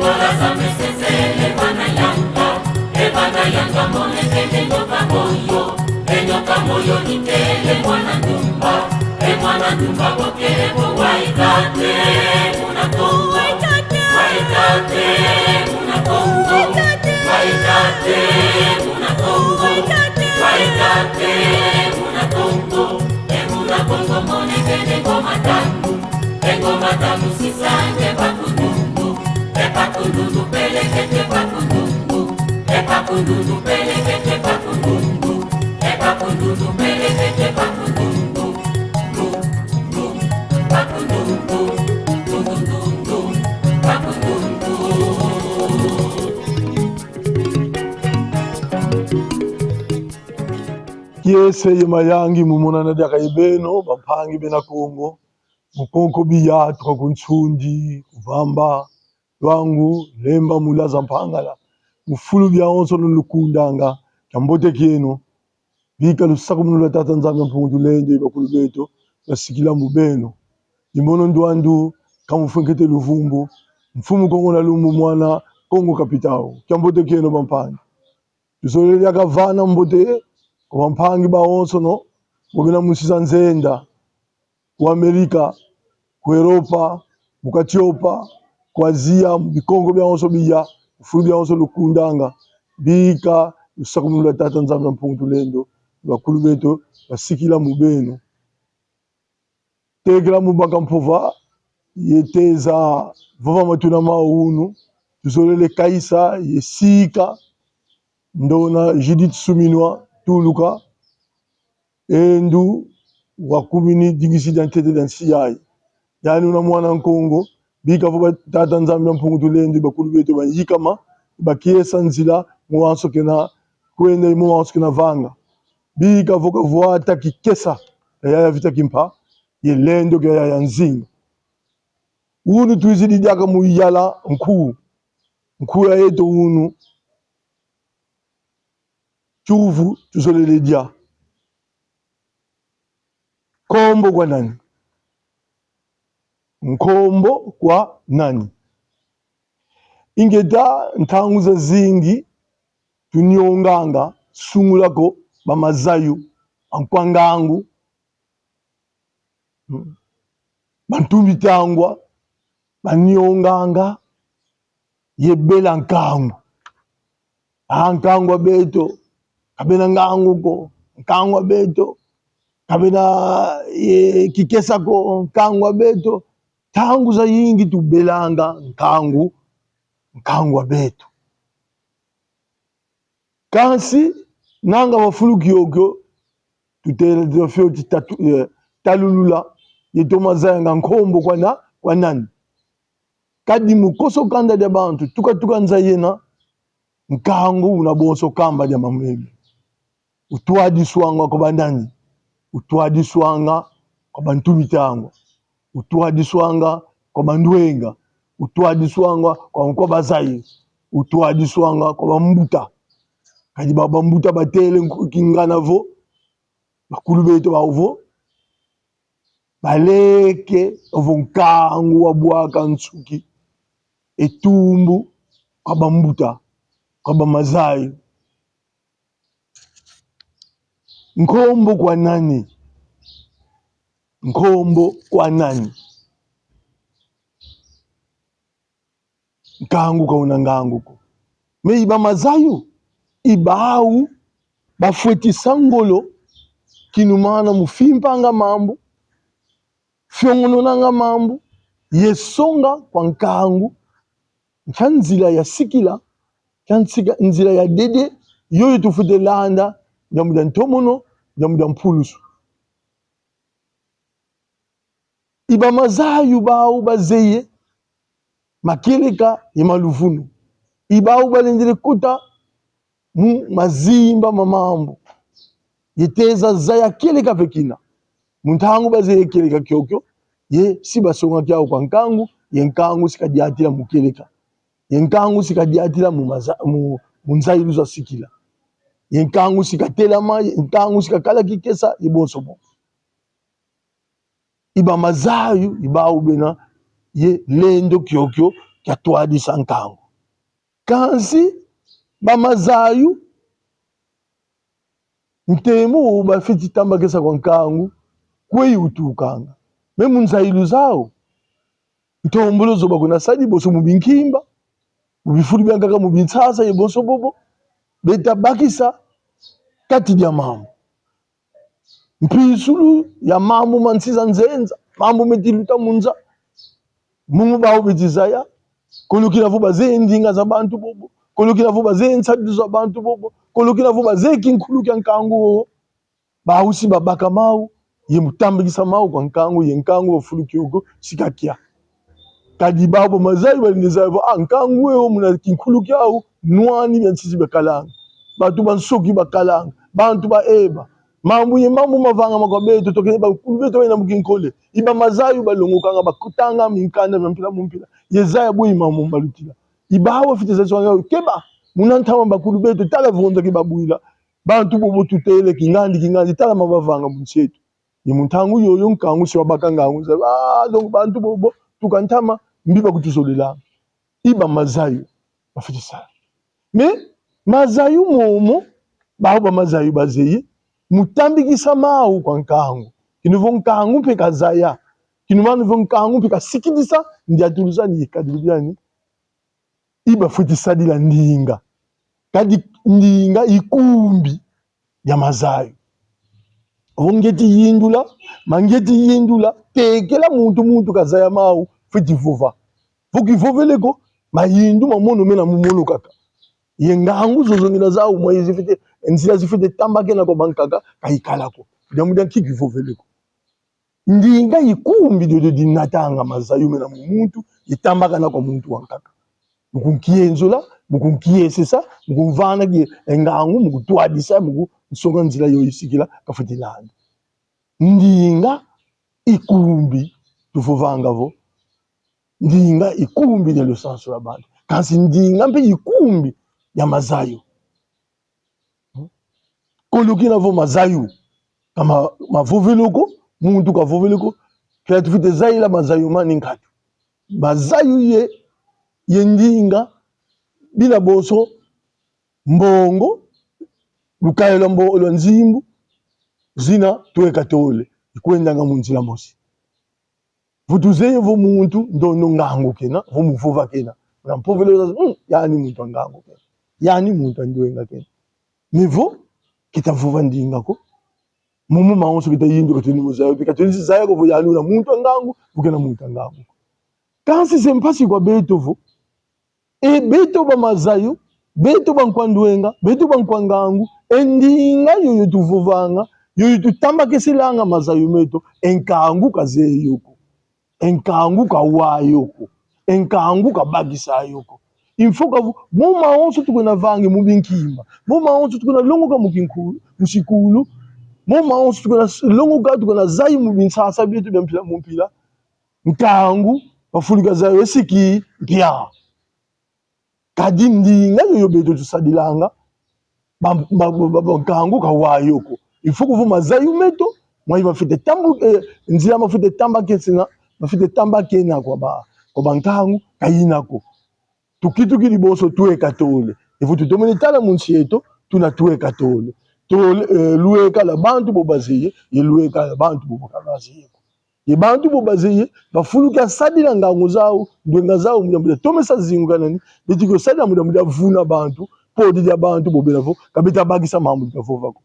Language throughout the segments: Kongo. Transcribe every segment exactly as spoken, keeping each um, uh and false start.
Mwana Nzambi sesele, mwana yanga, e mwana yanga, monekene nyoka moyo, e nyoka moyo nikele mwana ndumba, e mwana ndumba bokele bo Waikate, muna Kongo, Waikate, muna Kongo, Waikate, muna Kongo, Waikate, muna Kongo, e muna Kongo monekene ngoma tamu, e ngoma tamu sisa nge Bakundundu, e Bakundundu pelekete Bakundundu, e Bakundundu pelekete Bakundundu, e Bakundundu pelekete Bakundundu. Kiese ye mayangi mu monana diaka ye beno, bampangi bena Kongo. Mu konko biya, tuka ku Nsundi, ku Vamba, Luangu, Lemba, Mulaza, Mpangala, mu fulu biawonsono lukundanga, kiambote kieno. Bika lusakumunu lwa Tata Nzambi a Mpungu Tulendo ye bakulu beto lwasikila mu beno. Ni mono ndwandu Kamufwenkete Luvumbu, Mfumu Kongo na Lumbu, mwana Kongo Kapitau. Kiambote kieno, bampangi. Tuzolele diaka vana mbote kwa bampangi bawonsono bo bena mu nsi za nzenda, ku Amerika, ku Europa, mu Katiopa, ku Azia, mu bikonko biawonso biya, mu fulu biawonso lukundanga. Bika lusakumunu lwa Tata Nzambi a Mpungu Tulendo, bakulu beto lwasikila mu beno. Tekila mu baka mpova ye teza vova matuna mau unu, tuzolele kayisa ye sika ndona Judith Suminwa Tuluka, e ndu wakumini dingisi dia ntete dia nsi yayi. Yandi una mwana Nkongo, bika vo ba Tata Nzambi a Mpungu Tulendo, bakulu beto bayikama, bakiesa nzila mu wanso kena kwenda ye mu wanso kena vanga. Bika vo kavwata kikesa ya yaya Vita Kimpa, ye lendo kia yaya Nzinga. Unu twizidi diaka mu yala nku, nku ya yeto unu, kiuvu tuzolele dia. Nkombo kwa nani? Nkombo kwa nani? Ingeta, ntangu zazingi tunionganga sungula ko bamazayu, bankwa ngangu, mm, bantumbi tangwa, banionganga ye bela nkangu. A, nkangu a beto ka bena ngangu ko, nkangu a beto ka bena ye kikesa ko, nkangu a beto. Ntangu zayingi tubelanga nkangu, nkangu a beto. Kansi nanga va fulu kiokio, tutele, tuta fioti tatu-, eh, talulula ye toma zayanga nkombo kwa na-, kwa nani. Kadi mu konso kanda dia bantu, tuka tuka nza yena, nkangu una bonso kamba dia mameme. Utwadiswanga kwa banani? Utwadiswanga kwa bantu mitangwa. Utwadiswanga kwa bandwenga. Utwadiswanga kwa nkwa bazayi. Utwadiswanga kwa bambuta. Kadi ba-, bambuta batele nku-, kingana vo, bakulu beto bau vo, baleke vo nkangu wabwaka nsuki e tumbu kwa bambuta, kwa bamazayi. Nkombo kwa nani? Nkombo kwa nani? Nkangu ka una ngangu ko. Mais i bamazayu, i bau bafweti sa ngolo, kinumana mu fimpanga mambu, fiongononanga mambu, ye songa kwa nkangu nkia nzila yasikila, nkia nsika-, nzila ya dede, yoyo tufwete landa, diambu dia ntomono, diambu dia mpulusu. I bamazayu bau bazeye makieleka ye maluvunu. I bau balendele kota mu mazimba ma mambu ye teza zaya kieleka ve kina. Mu ntangu bazeye kieleka kiokio, ye si basonga kiau kwa nkangu, ye nkangu si kadiatila mu kieleka. Ye nkangu si kadiatila mu maza-, mu, mu nzayilu zasikila. Ye nkangu si katelama, ye nkangu si kakala kikesa, ye bonso bo. I bamazayu, i bau bena ye lendo kiokio, kia twadisa nkangu. Kansi ba mazayu, ntemo wo bafweti tambakisa kwa nkangu, kwe iwutukanga. Mais mu nzayilu zawu, ntombolo zo bakuna sadi bonso mu binkimba, mu bifulu bia nkaka, mu binsasa ye bonso bobo, beta bakisa kati dia mambu. Mpisulu ya mambu ma nsi za nzenza, mambu meti luta mu nza. Mu mu bawu beti zaya, kolokina vo bazeye ndinga za bantu bobo, kolokina vo bazeye nsatu za bantu bobo, kolokina vo bazeye kinkulu kia nkangu wo. Bawu si babaka mawu, ye mu tambikisa mawu kwa nkangu, ye nkangu wa fulu kiokio si kakia. Kadi bawu ba mazayu balenda zaya vo, ah, nkangu wo muna kinkulu kiawu, nwani bia nsisi biakalanga. Bantu ba nsoki bakalanga, bantu ba eba. Mambu ye mambu mavangama kwa beto, tokele bakulu beto bena mu kinkole. I ba mazayu balongokanga, bakutanga minkanda mia mpila mu mpila. Ye zaya bwe i mambu mbalutila. I bawu bafwete zayisa kwa nkangu, keba, muna ntama bakulu beto, tala vonza ki babwila. Bantu bobo tutele, kingandi, kingandi, tala ma bavanga mu nsi eto. Ye mu ntangu yoyo nkangu si wabaka ngangu za, ah, donc bantu bobo, tuka ntama, mbi bakutuzolelanga. I ba mazayu bafwete sala. Mais mazayu momo, bawu ba mazayu bazeye mu tambikisa mawu kwa nkangu. Kinu vo nkangu mpe kazaya. Kinu manu vo nkangu mpe kasikidisa ndiatulu zani ye kadilu diani. I bafweti sadila ndinga. Kadi ndinga i kumbi dia mazayu. Vo ngieti yindula, ma ngieti yindula, tekela muntu, muntu kazaya mawu, fweti vova. Vo kivovele ko, mayindu ma mono mena mu mono kaka. Ye ngangu zozo ngina zawu, mwa ye zifwete, nzila zifwete tambakena kwa bankaka, ka ikala ko. Diambu dia nki? Kivovele ko. Ndinga i kumbi diodio dinatanga mazayu mena mu muntu, itambakana kwa muntu wankaka. Mu kunkienzula, mu kunkiesesa, mu kunvana ki-, e ngangu, mu kutwadisa, mu kunsonga nzila yo isikila, kafwete landa. Ndinga i kumbi, tuvovanga vo, ndinga i kumbi dia lusansu lwa bantu. Kansi ndinga mpe i kumbi dia mazayu. Kolokina vo mazayu ka ma-, mavovele ko, muntu kavovele ko, kila tufwete zayila mazayu mani nkatu. Mazayu ye, ye ndinga, bina bonso mbongo, lukaya lwa mbo-, lwa nzimbu, zina tweka tole, ikwendanga mu nzila mosi. Vo tuzeye vo muntu ndondo ngangu kena, vo mu vova kena, muna mpovele za, "Hmm, yani muntu a ngangu kena. Yani muntu a ndwenga kena." Mais vo keta vova ndinga ko, momo mawonso keta yindu, ka tuni mu zaya, ka tuni zaya ko vo yani una muntu a ngangu, vo kena muntu a ngangu ko. Kansi se mpasi kwa beto vo, e beto ba mazayu, beto ba nkwa ndwenga, beto ba nkwa ngangu, e ndinga yoyo tuvovanga, yoyo tutambakeselanga mazayu meto, e nkangu kazeye yo ko, e nkangu kawa yo ko, e nkangu kabakisa yo ko. Il faut que vo, mo mawonso tukwenda vangi mu binkimba, mo mawonso tukwenda longoka mu kinkulu, mu sikulu, mo mawonso tukwenda s-, longoka, tukwenda zayi mu binsasa bieto bia mpila mu mpila, nkangu, mafulu kazaya yo siki mpia. Kadi ndinga yoyo beto tusadilanga, ba, ba, ba, ba, ba nkangu kawa yo ko. Il faut que vo mazayu meto, mwa i mafwete tambu-, eh, nzila mafwete tambakesena, mafwete tambakena kwa ba, kwa ba nkangu, ka ina ko. Tukitukidi bonso tweka tole. Evo tutomene tala mu nsi eto, tuna tweka tole. Tole, eh, lweka lwa bantu bo bazeye, ye lweka lwa bantu bo ka bazeye ko. Ye bantu bo bazeye, bafuluka sadila ngangu zawu, ndwenga zawu, mu diambu dia tomesa zingu kanani, beti kio sadila mu diambu dia vuna bantu, podi dia bantu bo bena vo, ka beta bakisa mambu beta vova ko.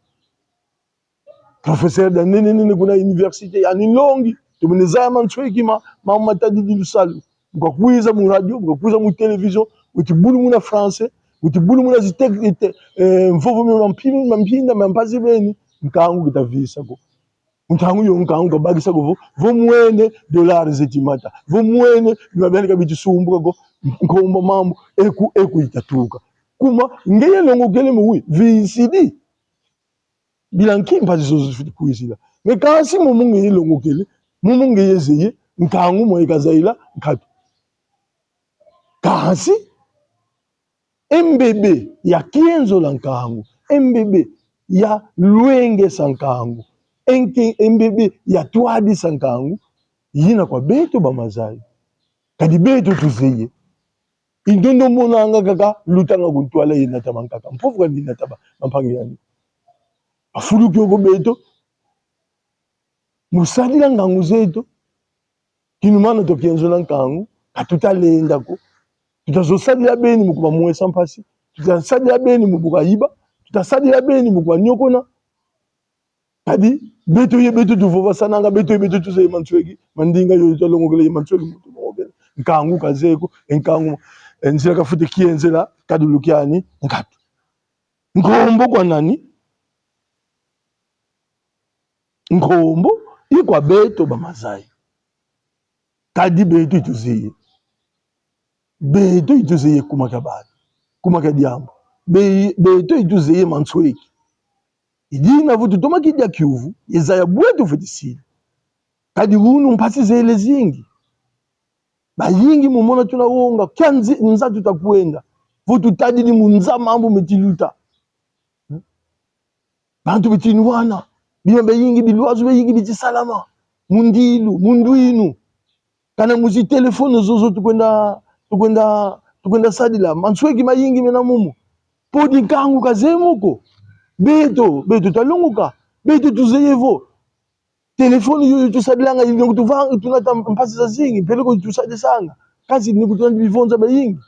Professeur dia nene nene kuna université, yani nlongi, tomene zaya mansweki ma, ma, matadidi lusalu. Bu kakwiza mu radio, bu kakwiza mu télévision, weti bulu muna français, weti bulu muna zi te-, te-, eh, mvovo mia mpim-, mia mpinda, mia mpasi beni, nkangu keta visa ko. Ntangu yo nkangu kabakisa ko vo, vo mwene dollars zeti mata. Vo mwene bima biani ka biti sumbuka ko, nkombo mambu, eku, eku itatuka. Kuma, ngeye longokele mu wi, visidi. Bila nki mpasi zozo zifwete kwizila. Mais kansi momo ngeye longokele, momo ngeye zeye, nkangu mwa ikazayila, nkatu. Kansi, e mbebe ya kienzula nkangu, e mbebe ya lwengesa nkangu, e nke-, e mbebe ya twadisa nkangu, yina kwa beto ba mazayu. Kadi beto tuzeye. I ndondo monanga kaka, lutanga ku ntwala ye nata bankaka. Mpova kani nata ba, bampangi yandi. Ba fulu kioko beto. Mu sadila ngangu zeto. Kinumana twakienzula nkangu, ka tutalenda ko. Tuta zo sadila beni mu kuba mwesa mpasi. Tuta sadila beni mu buka iba. Tuta sadila beni mu kuba nyokona. Kadi, beto ye beto tuvovasananga, beto ye beto tuzeye mansweki, ma ndinga yoyo twalongokele ye mansweki mu tulongokele. Nkangu kazeye ko, e nkangu, e nzila kafwete kienzela, kadi lukiani, nkatu. Nkombo kwa nani? Nkombo i kwa beto ba mazayu. Kadi beto i tuzeye. Beto i tuzeye kuma kia bantu. Kuma kia diambu. Be-, beto i tuzeye mansweki. I dina vo tutoma kidia kiuvu, ye zaya bwe tufwete sila. Kadi unu mpasi zele zingi. Bayingi mu mona tuna wonga, kia nzi-, nza tuta kwenda. Vo tutadidi mu nza mambu meti luta. Hmm? Bantu beti nwana. Bima biayingi, bilwazu biayingi biti salama. Mu ndilu, mu ndwinu. Kana mu zi telefone zozo tukwenda, tukwenda, tukwenda sadila. Mansweki mayingi mena momo. Podi nkangu kazeye mo ko. Beto, beto twalongoka. Beto tuzeye vo telefone yoyo tusadilanga, i ndio kutuvanga, tunata mpasi zazingi, peleko tusadisanga. Kansi ni kutuna bivonza biayingi.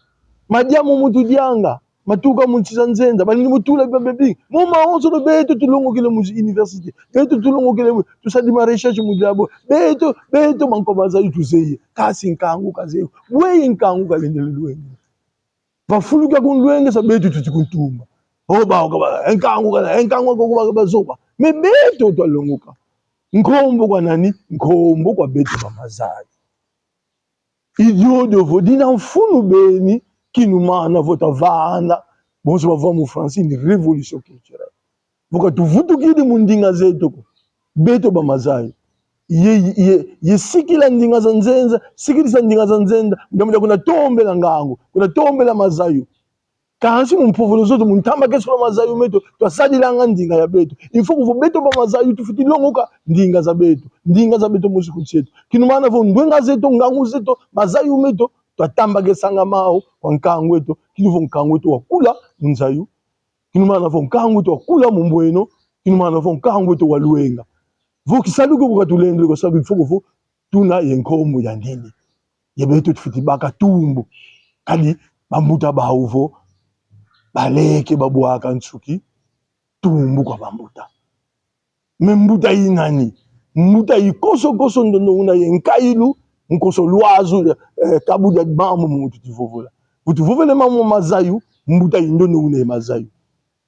Madia momo tudianga, matuka mu nsi za nzenza, balingi mu tula biba biabingi. Mo mawonsono beto tulongokele mu université. Beto tulongokele mu, tusadi ma recherche mu labo. Beto, beto banko bazayu tuzeye. Kansi nkangu kazeye. Weyi nkangu kalendele lwenge? Va fulu kia kunlwengesa, beto tuti kuntumba. O ba, o kaba, e nkangu kana, e nkangu ko kuba kaba zoba. Mais beto twalongoka. Nkombo kwa nani? Nkombo kwa beto ba mazayu. I diodio vo dina mfunu beni, kinumana vo twavana. Bonso bavova mu français, une révolution culturelle. Vo ka tuvutukidi mu ndinga zeto ko. Beto ba mazayu. Ye, ye, ye sikila ndinga za nzenza, sikidisa ndinga za nzenza, mu diambu dia kuna tombela ngangu, kuna tombela mazayu. Kansi mu mpovolo zeto, mu ntambakesolo mazayu meto, twasadilanga ndinga ya beto. Il faut que vo beto ba mazayu tufwete longoka ndinga za beto. Ndinga za beto mosi ku nsi eto. Kinumana vo ndwenga zeto, ngangu zeto, mazayu meto, twatambakesanga mau kwa nkangu eto. Kinu vo nkangu eto wakula mu nzayu. Kinumana vo nkangu eto wakula mu mbweno, kinumana vo nkangu eto walwenga. Vo kisalu kiokio ka tulendele ko, sabu il faut que vo tuna ye nkombo ya nene. Ye beto tufwete baka tumbu. Kadi bambuta bau vo, baleke babwaka nsuki, tumbu kwa bambuta. Mais mbuta i nani? Mbuta i konso konso ndondo una ye nkayilu, nkonso lwazu, eh, kabu dia mambu mu tuti vovola. Vo tuvovele mambu ma mazayu, mbuta i ndondo una ye mazayu.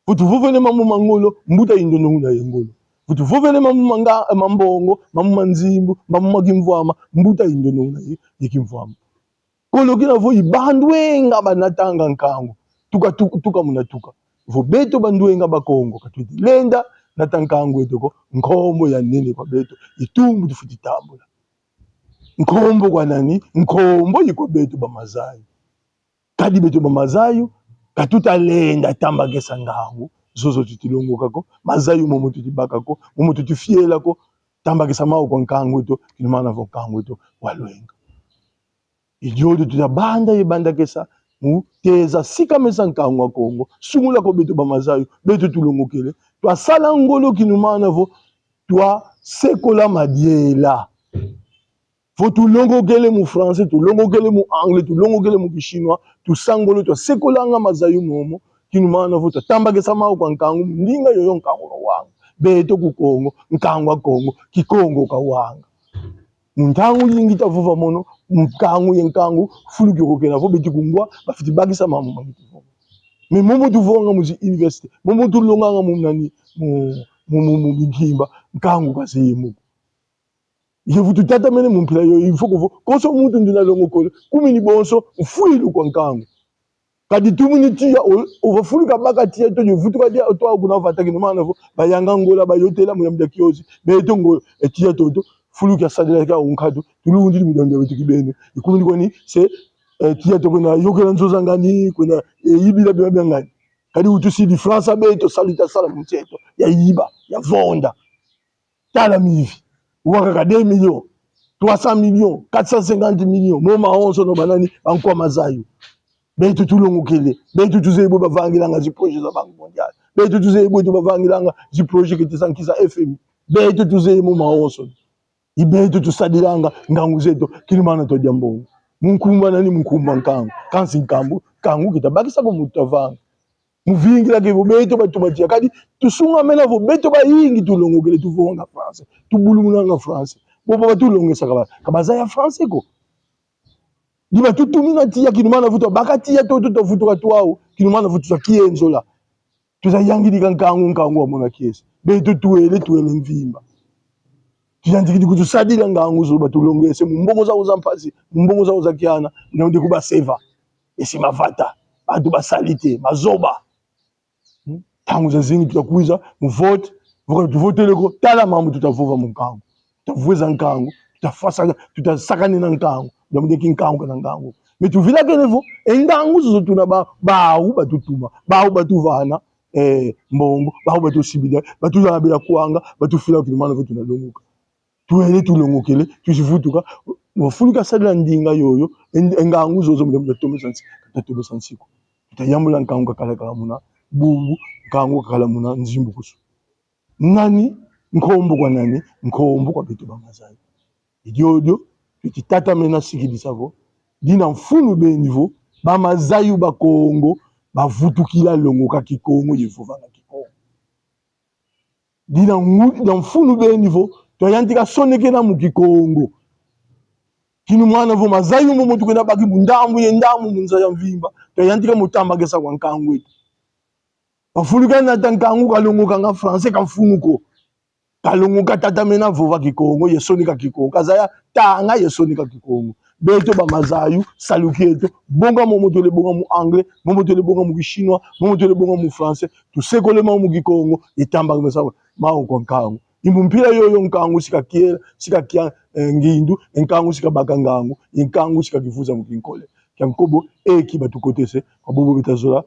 Vo tuvovele mambu ma ngolo, mbuta i ndondo una ye ngolo. Vo tuvovele mambu ma nga-, ma mbongo, mambu ma nzimbu, mambu ma kimvwama, mbuta i ndondo una ye, ye kimvwama. Kolo kina vo i bandwenga banatanga nkangu. Tuka, tuka, tuka muna tuka. Vo beto bandwenga ba Kongo, ka tweti lenda nata nkangu eto ko, nkombo ya nene kwa beto, i tumbu tufwete tambula. Nkombo kwa nani? Nkombo i kwa beto ba mazayu. Kadi beto ba mazayu, ka tutalenda tambakesa ngangu zozo tuti longoka ko, mazayu momo tuti baka ko, momo tuti fiela ko, tambakesa mau kwa nkangu eto, kinumana vo nkangu eto walwenga. I diodio tuta banda ye bandakesa mu teza sikamesa nkangu a Kongo, sungula kwa beto ba mazayu, beto tulongokele, twasala ngolo kinumana vo twasekola madiela. Vo tulongokele mu français, tulongokele mu anglais, tulongokele mu kishinois, tusa ngolo, twasekolanga mazayu momo, kinumana vo twatambakesa mau kwa nkangu, ndinga yoyo nkangu kawanga. Beto ku Kongo, nkangu a Kongo, Kikongo kawanga. Mu ntangu yingita vova mono, nkangu ye nkangu, fulu kiokio kena vo beti kungwa, bafwete bakisa mambu ma ngitu vova. Mais momo tuvovanga mu zi université, momo tulonganga mu nani, mu, mu, mu, mu binkimba, nkangu kazeye mo ko. Ye vo tutatamene mu mpila yoyo, il faut que vo, konso muntu ndina longokolo, kumini bonso, mfwilu kwa nkangu. Kadi tumini tiya, o, o va fulu kabaka tiya to, yo vutuka dia, to kuna vata kinumana vo, bayanga ngola, bayotela mu yambi dia kiozi, beto ngo, e tiya toto, fulu kia sadila kia unkatu, tulundidi mu diambu dia beto kibeni. I kumini kwani, se, e, tiya to kwenda yokela nzo za ngani, kwenda, e, yibila bima bia ngani. Kadi utusidi France beto, salu ta sala mu nsi eto, ya yiba, ya vonda. Tala mivi. Wakaka deux millions, trois cents millions, quatre cent cinquante millions. Mo mawonsono banani, bankwa mazayu. Beto tulongokele. Beto tuzeye bwe bavangilanga zi projet za Banque Mondiale. Beto tuzeye bwe bavangilanga zi projet keti za nki za F M I. Beto tuzeye mo mawonso. I beto tusadilanga ngangu zeto, kinumana twadia mbongo. Mu nkumbu a nani? Mu nkumbu a nkangu. Kansi nkangu, nkangu keta bakisa ko mu tavanga. Mu vingila ke vo beto batoma tiya. Kadi tusungamena vo beto bayingi tulongokele, tuvovanga français, tubulumunanga français. Bobo batulongesa ka ba-, ka bazaya français ko. Di batutumina tiya, kinumana vo twabaka tiya, to, to, twavutuka twau, kinumana vo twakienzola. Tuzayangidika nkangu, nkangu wamona kiese. Beto twele, twele mvimba. Tuyantikidi kutusadila ngangu zo batulongese, mu mbongo zau za mpasi, mu mbongo zau za kiana, ndio ndi kubaseva. Esi mavata, bantu ba salite, mazoba. Hmm? Ntangu zazingi tutakwiza mu vote, vo ka tuvotele ko, tala mambu tutavova mu nkangu. Tutavweza nkangu, tutafasa, tutasakanena nkangu. Diambu dia kinkangu kana ngangu. Mais tuvilakene vo, e ngangu zozo tuna ba-, bau batutuma, bau batuvana, eh, mbongo, bau batusibila, batuyabila kwanga, batufila kinumana vo tuna longoka. Twele tulongokele, tuzivutuka, wafuluka sadila ndinga yoyo, en-, e ngangu zozo muna, muna tomesa nsi-, muna tomesa nsiku. Tutayambula nkangu kakala kala muna bubu, nkangu kakala muna nzimbukusu. Nani? Nkombo kwa nani? Nkombo kwa beto ba mazayu. I diodio, tuti tatamena sikidisa vo, dina mfunu beni vo, ba mazayu ba Kongo, bavutukila longoka Kikongo, ye vovanga Kikongo. Dina ngu-, dina mfunu beni vo, twayantika sonekena mu Kikongo. Kinumana vo mazayu momo tukwenda baki mu ndambu ye ndambu mu nza ya mvimba, twayantika mu tambakesa kwa nkangu eto. Bafuluka nata nkangu kalongokanga français ka mfunu ko. Kalongoka tatamena vova Kikongo, ye sonika Kikongo. Kazaya tanga ye sonika Kikongo. Beto ba mazayu, salu kieto, bonga momo twele bonga mu anglais, momo twele bonga mu kichinois, momo twele bonga mu français, tusekola mau mu Kikongo, ye tambakesa mau kwa nkangu. I mu mpila yoyo nkangu si kakiela, si kakia, eh, ngindu, e nkangu si kabaka ngangu, ye nkangu si kakivuza mu kinkole. Kia nkobo, eki batukotese, kwa bobo beta zola,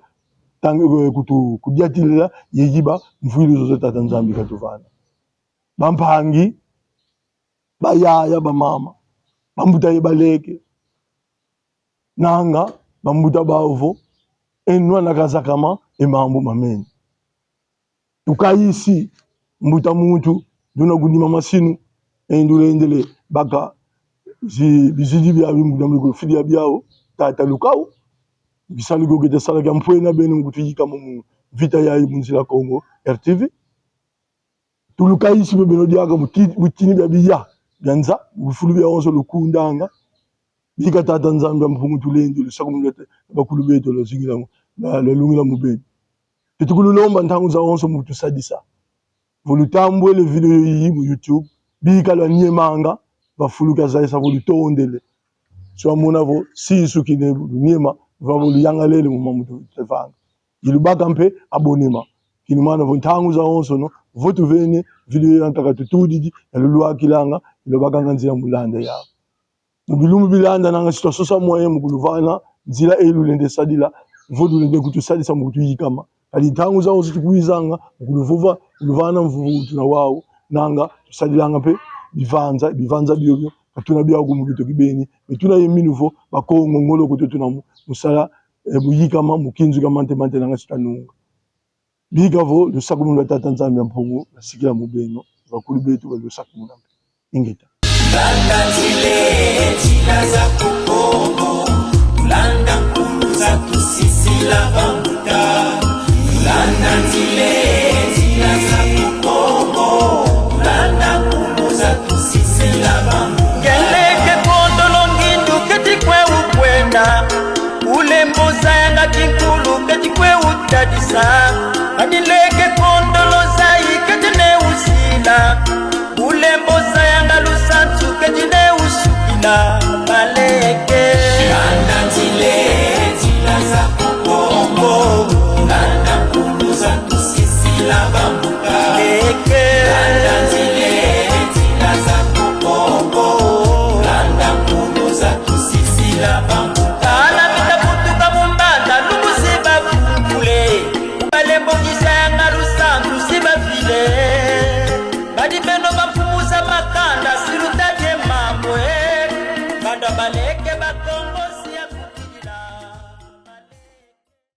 tanga, eh, kutu-, kudiatilila, ye yiba mvwilu zozo Tata Nzambi katuvana. Bampangi, bayaya, bamama, bambuta ye baleke, nanga bambuta bau vo, e nwana kazakama, e mambu mamene. Tukayisi, mbuta muntu, duna kundima masinu, e ndulendele baka zi-, bizidi bia bimbuta mbuta fidi ya biau, tata Lukau, bisalu kio kete sala kia mpwena beno mu kutuyika mu, mu vita yayi mu Nzila Kongo, R T V. Tulukayisi mpe beno diaka mu ti-, mu bitini bia biya bia nza, mu bifulu biawonso lukundanga. Bika Tata Nzambi a Mpungu Tulendo, lusakumunu lwa ta-, bakulu beto lwazingila mu, lwa, lwalungila mu beno. Tuti kululomba ntangu zawonso mu kutusadisa. Vo lutambwele video yoyi mu YouTube, bika lwaniemanga, va fulu kia zayisa vo lutondele. Si wamona vo sisukine luniema, va vo luyangalele mu mambu tu-, tuvanga. Ye lubaka mpe abonnement. Kinumana vo ntangu zawonsono, vo tuvene video ya nkaka tutudidi, yalulwakilanga, ye lubakanga nzila mu landa yau. Mu bilumbu bilandananga si twasosa moyen mu kuluvana nzila eyi lulenda sadila, vo lulenda kutusadisa mu kutuyikama. Kadi ntangu zawonso tukwizanga mu kuluvova, kuluvana mvuvu tuna wau, nanga tusadilanga mpe bivanza, bivanza biobio, ka tuna biau ko mu beto kibeni, mais tuna ye minu vo, Bakongo ngolo ko tuna mu, mu sala, eh, mu yikama, mu kinzuka mante mante nanga si twanunga. Bika vo lusakumunu lwa Tata Nzambi a Mpungu lwasikila mu beno, bakulu beto balusakumuna mpe. Ingeta. Landa nzila, nzila za ku Kongo, landa nkulu zatusisila bambuta. Landa nzila, nzila za ku Kongo, landa nkulu zatusisila bambuta. Nge leke kondolo ngindu keti kwe ukwenda. Ulembo zayanga kinkulu keti kwe utadisa. Kadi leke kondolo zayi keti ne usila. Ulembo zayanga lusansu keti ne usukila. Baleke. Landa nzila, nzila za ku Kongo. Landa nkulu zatusisila bambuta. Leke. Landa nzila, nzila za ku Kongo. Landa nkulu zatusisila bambuta. Bana bita butuka mu mbanda, lumbu si bavumvule. Balembokisanga lusansu si bavile. Kadi beno bamfumu za makanda, si lutadi e mambu, eh. Banda baleke Bakongo